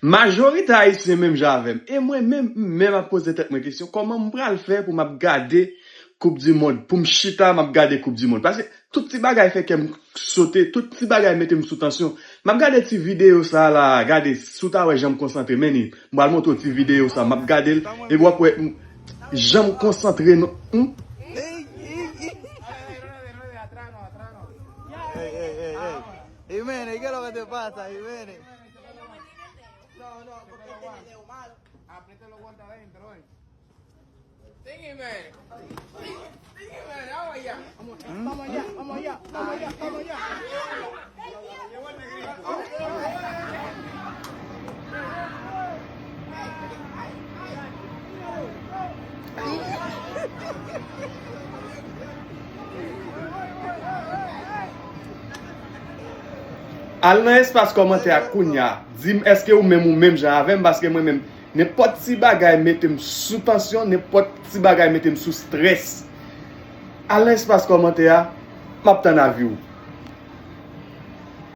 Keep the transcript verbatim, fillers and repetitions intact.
Majorite Ayisyen menm jan avè m. E mwen menm, m menm ap poze tèt mwen kesyon, kòman m pral fè pou m ap gade Koup di Mond, pou m chita, m ap gade Koup di Mond? Paske tout ti bagay fè kè m sote, tout ti bagay mete m sou tansyon. M ap gade ti videyo sa la, gade, si w ta wè jan m konsantre, men ni, m pral montre w ti videyo sa, m ap gade l, epi w ap wè m, jan m konsantre, non. Hmm? Ey, ey, ey. Ey, ey, ey, ey. Jiménez, ¿qué es lo que te pasa, Jiménez? No, no, porque este video malo. Aprieta los guantes adentro, eh. Sígueme. Sígueme, vamos allá. Vamos allá, vamos allá, vamos allá, vamos allá. Al nan espas kòmantè a kounya. Di m èske ou menm ou menm jan avè m, paske mwen menm, nenpòt ti bagay mete m sou tansyon, nenpòt ti bagay mete m sou strès. Al nan espas kòmantè a, m ap tann avi w.